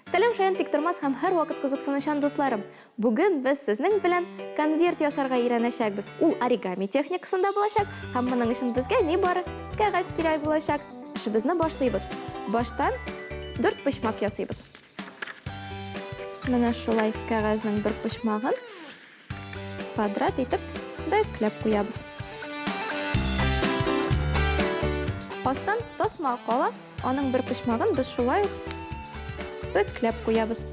Сәлам, шаян тиктормас һәм һәрвакыт кызыксынучан дусларым! Бүген без сезнең белән конверт ясарга өйрәнәчәкбез. Ул оригами техникасында булачак һәм моның өчен безгә нибары кәгазь кирәк булачак. Эшебезне башлыйбыз. Баштан дүрт почмак ясыйбыз. Менә шулай кәгазьнең бер почмагын квадрат итеп бөкләп куябыз. Астан тасма кала. Аның бер почмагын без шулай ук бөкләп куябыз.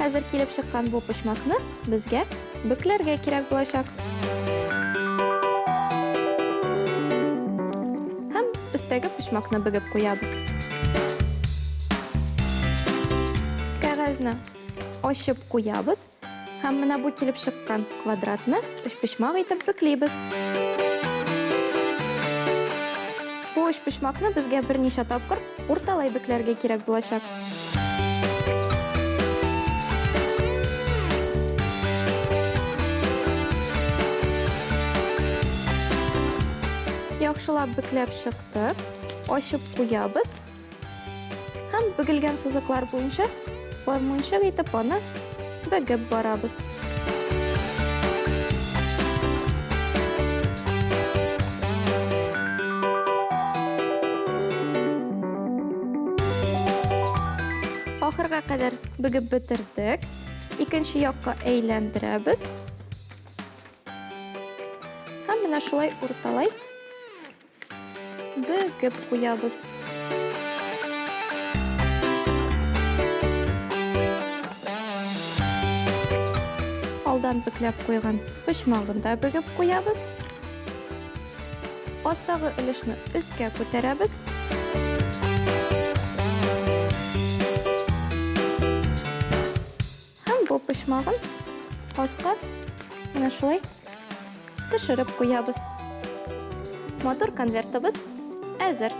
Хәзер килеп чыккан бу почмакны безгә бөкләргә кирәк булачак. Һәм өстәге почмакны бөгеп куябыз. Кәгазьне ачып куябыз. Һәм менә бу килеп чыккан квадратны өчпочмак итеп бөклибез. Бу өчпочмакны безгә берничә тапкыр урталай бөкләргә кирәк булачак. Яхшылап бөкләп чыктык, ачып куябыз. Һәм бөгелгән сызыклар буенча гармунчык итеп аны бөгеп барабыз. Ахырга кадәр бөгеп бетердек. Икенче якка әйләндерәбез. Һәм менә шулай урталай Бөгеп куябыз. Алдан бөкләп куйган почмагын да бөгеп куябыз. Астагы өлешне өскә күтәрәбез. Һәм бу почмагын аска менә шулай Төшереп куябыз. Матур конвертыбыз әзер.